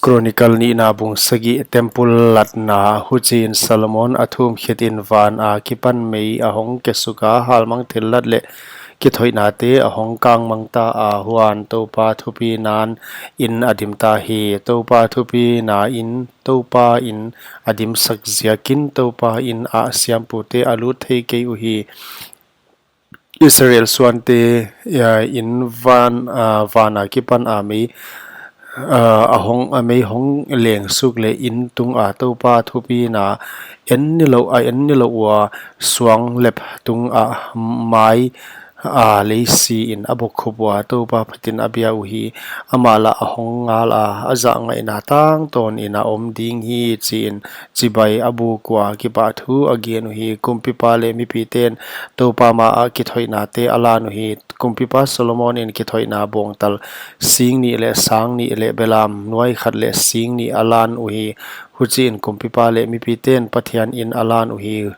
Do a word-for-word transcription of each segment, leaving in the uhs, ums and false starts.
Chronicle nihna bung sagih, temple latna. Huchiin Solomon a thum khitin van akipan mei a hong kesuk a, halmang thillat leh kithoihnate a hong kangmang ta a, huan Toupa thupina in a dim ta hi. Toupa thupina in Toupa in a dimsak ziakin Toupa in ah siampute a lut thei kei uhi. Israel suante, ah, in van, ah, van akipan a mei, ah, a hong, a mei hong lengsuk leh in tunga Toupa thupina en nilouh a, en nilouh ua, suang lep tunga mai a leisiin a bokkhup ua Toupa phatin a bia uhi. Amah lah a hong ngal a, a zahngaihna tangtawnin a om ding hi, chiin chibai a buk ua kipahthu a gen uhi. Kumpipa leh mipiten Toupa ma ah kithoihnate a lan uhi. Kumpipa Solomon in kithoihna bawngtal sing nih leh sang nih leh belam nuai khat leh sing nih a lan uhi. Huchiin kumpipa leh mipiten Pathian in a lan uhi.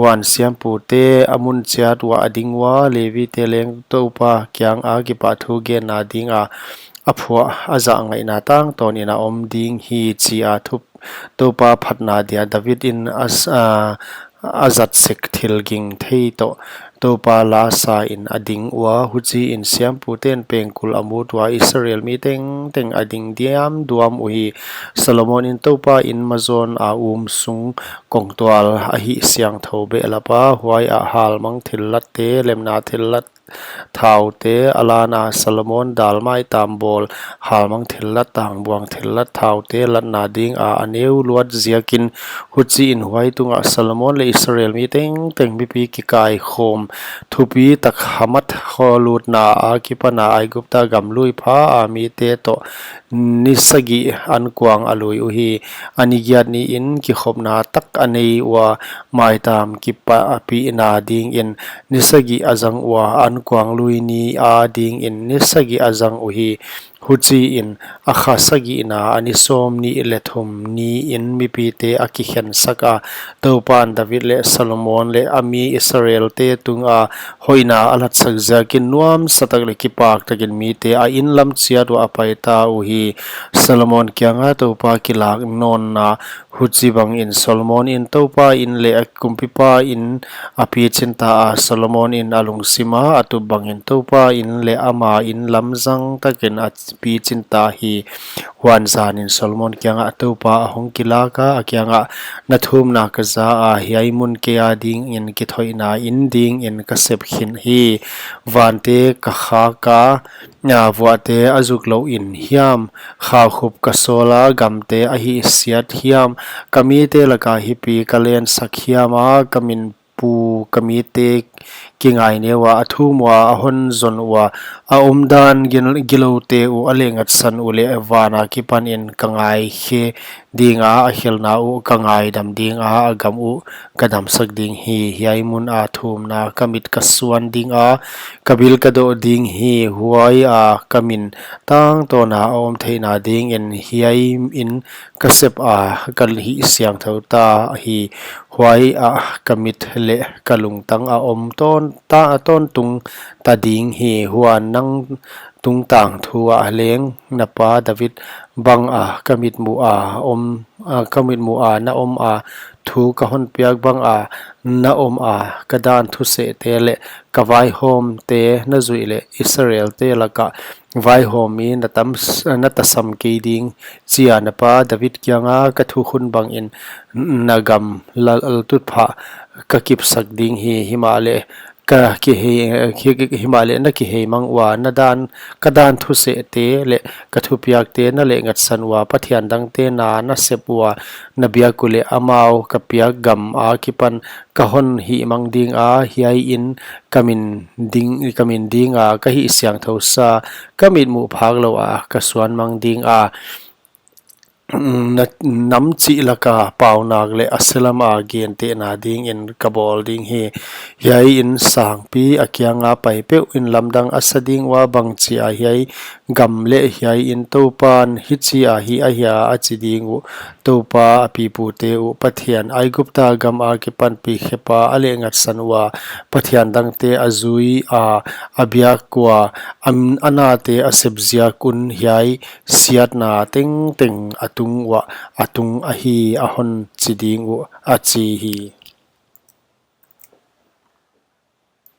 Huan siampute a mun chiat ua a ding ua, Levite leng Toupa kianga kipahthu genna dinga a phuah a zahngaihna tangtawnin a om ding hi, chia thup Toupa phatna dia David in a s-, a, a zat sek thil ging thei toh Toupa la sain a ding ua. Huchiin siamputen pengkul a mut ua, Israel mi tengteng a ding diamduam uhi. Solomon in Toupa in mazawn a um sung kongtual a hihsiangthou behlap a, huai ah halmang thillatte, lemna thillat thaute a lan a. Solomon dal maitam bawl, halmang thillat, tangbuang thillat thaute latna dinga a neu luat ziakin, huchiin huai tungah Solomon leh Israel mi tengteng mipi kikaikhawm thupi tak Hamath kho lutna akipana Aigupta gam lui pha a mite toh ni sagih ankuang a lui uhi. A ni giat niin kikhopna tak a nei ua, maitam kipahpihna dingin ni sagih a zang ua, ankuang lui ni a dingin ni sagih a zang uhi. Huchiin a kha sagihna a ni sawmnih leh thum niin mipite a kikhensak a, Toupan David leh Solomon leh a mi Israelte tunga hoihna a latsak ziakin nuamsa tak leh kipak takin mite a in lam chiat ua a paita uhi. Solomon kianga Toupa kilak nawnna. Huchibangin Solomon in Toupa in leh a kumpipa in a pichin ta a, Solomon in a lungsim a a tup bangin Toupa in leh ama in lamzang takin a pichin ta hi. Huan zanin Solomon kiangah Toupa a hong kilak a, a kiangah, na thumna ka za a, hiai mun kei a dingin kithoihna in dingin ka sep khin hi. Vante ka khak a, a vuahte a zuk louh in hiam, khaukhup ka sawl a, gamte a hihsiat hiam, ka mite laka hipi ka lensak hiam a, ka min pu ka mite kingaineu a, a thum ua, a hon zon ua, a omdan gil-, giloute uh a lehngatsan uleh van akipanin ka ngaikhe dinga, a khelhna uh ka ngaidam dinga, a gam uh ka damsak ding hi. Hiai mun a thumna ka mit ka suan dinga, ka bil ka doh ding hi. Huai a ka min tangtawna a om theihna dingin hiai in ka sep a, ka hihsiangthou ta hi. Huai ah ka mit leh ka lungtang a om tawn ta, tawntung ta ding hi. Huan nang tungtang thu ah leng na pa David banga ka mitmuh a om, a, ka mitmuh a na om a, thu ka hon piak banga na om a, ka dan thusehte leh ka vaihawmte na zuih leh Israelte laka vaihawmmi na tam s-, na tasam kei ding, chia na pa David kianga ka thukhun bangin na gam laltutphah ka kipsak ding hi. Himahleh ka kihei, hi-, himahleh na kiheimang ua, na dan, ka dan thusehte leh ka thupiakte na lehngatsan ua, pathian dangte na na sep ua, na biak uleh amau ka piak gam akipan ka hon hihmang dinga, hiai in ka min ding, ka min dinga ka hihsiangthou sa, ka mitmuh phak lou a ka suanmang dinga, na, nam chih laka paunak leh a selam a gentehna dingin ka bawl ding hi. Hiai in sangpi a kianga pai peuhin lamdang a sa ding ua, bangchia hiai gam leh hiai in Toupan hichi ahi ahia a chi ding uh. Toupa a pipute uh Pathian, Aigupta gam akipanpi khepa a lehngatsan ua, pathian dangte a zui a, a biak ua, a nate a sep ziak un hiai siatna tengteng a tung uah a tung ahi a hon chi ding uh, a chi hi.